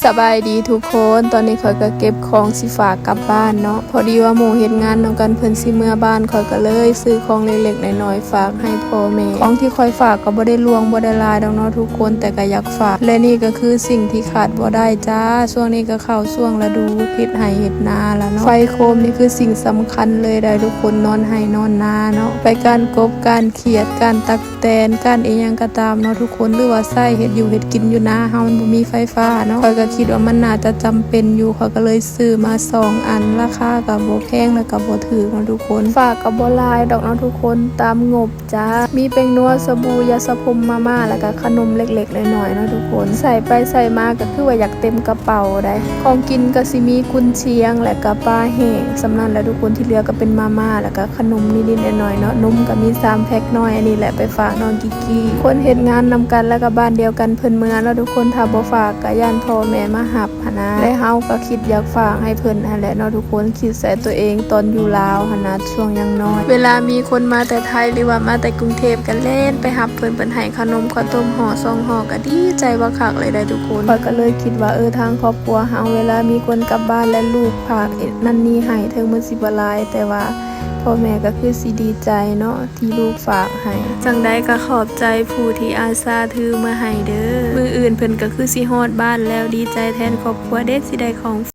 ສະບາຍດີທຸກຄົນ, ຕອນນີ້ຂ້ອຍກໍເກັບຂອງຊິຝາກກັບບ້ານເນາະ. ພໍດີວ່າໝູ່ເຮັດງານນຳກັນເພິ່ນຊິເມືອບ້ານ, ຂ້ອຍກໍເລີຍຊື້ຂອງເລັກໆນ້ອຍໆຝາກໃຫ້ພໍ່ແມ່. ຂອງທີ່ຂ້ອຍຝາກກໍບໍ່ໄດ້ຫຼວງ ບໍ່ໄດ້ຫຼາຍດອກເນາະທຸກຄົນ, ແຕ່ກໍຢາກຝາກ. ແລະນີ້ກໍຄືສິ່ງທີ່ຂາດບໍ່ໄດ້ຈ້າ, ຊ່ວງນີ້ກໍເຂົ້າຊ່ວງລະດູເຮັດໄຮ່ເຮັດນາລະເນາະ. ໄຟໂຄມນີ້ຄືສິ່ງສຳຄັນເລີຍໄດ໋ທຸກຄົນ, ນອນໄຮ່ນອນນາເນາະ, ໄປກ້ານກົບ ກ້ານຂຽດ ກ້ານຕັກ ແຕນ ກ້ານອີ່ຫຍັງກໍຕາມເນາະທຸກຄົນ, ຫຼືວ່າໃຊ້ເຮັດຢູ່ເຮັດກິນຢູ່ນາເຮົາມັນບໍ່ມີໄຟຟ້າເນາະ, ຂ້ອຍກໍຄິດວ່າມັນໜ້າຈະຈຳເປັນຢູ່, ຂ້ອຍກໍເລີຍຊື້ມາສອງອັນ, ລາຄາກໍບໍ່ແພງ ແລ້ວກໍບໍ່ຖືກເນາະທຸກຄົນ. ຝາກກໍບໍ່ຫຼາຍດອກເນາະທຸກຄົນ, ຕາມງົບຈ້າ, ມີແປ້ງນົວ, ສະບູ, ຢາສະຜົມ, ມາມ່າ ແລ້ວກໍຂະໜົມເລັກໆນ້ອຍໆເນາະທຸກຄົນ. ໃສ່ໄປໃສ່ມາກໍຄືວ່າຢາກເຕັມກະເປົາໄດ໋. ຂອງກິນກໍຊິມີກຸນຊຽງ ແລ້ວກໍປາແຫ້ງ, ສ່ຳນັ້ນແຫຼະທຸກຄົນ, ທີ່ເຫຼືອກໍເປັນມາມ່າ ແລ້ວກໍ ຂະໜົມນິດໆໜ້ອຍໆເນາະ, ນົມກໍມີສາມແພັກນ້ອຍ, ອັນນີ້ແຫຼະໄປຝາກນ້ອງກິກກີ້. ຄົນເຮັດງານນຳກັນ ແລ້ວກໍບ້ານດຽວກັນເພິ່ນເມືອເນາະທຸກຄົນ, ຖ້າບໍ່ຝາກກໍຢ້ານພໍ່ແມ່ມາຮັບຫັ້ນນະ, ແລະເຮົາກໍຄິດຢາກຝາກໃຫ້ເພິ່ນຫັ້ນແຫຼະເນາະທຸກຄົນ, ຄິດໃສ່ຕົວເອງຕອນຢູ່ລາວຫັ້ນນະ ຊ່ວງຍັງນ້ອຍ. ເວລາມີຄົນມາແຕ່ໄທ ຫຼືວ່າມາແຕ່ກຸງເທບ ກໍແລ່ນໄປຮັບເພິ່ນ, ເພິ່ນໃຫ້ຂະໜົມເຂົ້າຕົ້ມຫໍ່ສອງຫໍ່ ກໍດີໃຈບັກຄັກເລີຍໄດ໋ທຸກຄົນ. ຂ້ອຍກໍເລີຍຄິດວ່າ ເອີ ທາງຄອບຄົວເຮົາ ເວລາມີຄົນກັບບ້ານ ແລະລູກຝາກ ອັນນັ້ນນີ້ໃຫ້, ເຖິງມັນຊິບໍ່ຫຼາຍ ແຕ່ວ່າພໍ່ແມ່ກໍຄືຊິດີໃຈເນາະ ທີ່ລູກຝາກໃຫ້. ຈັ່ງໃດກໍຂອບໃຈຜູ້ທີ່ອາສາຖືມາໃຫ້ເດີ້. ມື້ອື່ນເພິ່ນກໍຄືຊິຮອດບ້ານແລ້ວ, ດີໃຈແທນຄອບຄົວເດ້ ຊິໄດ້ຂອງ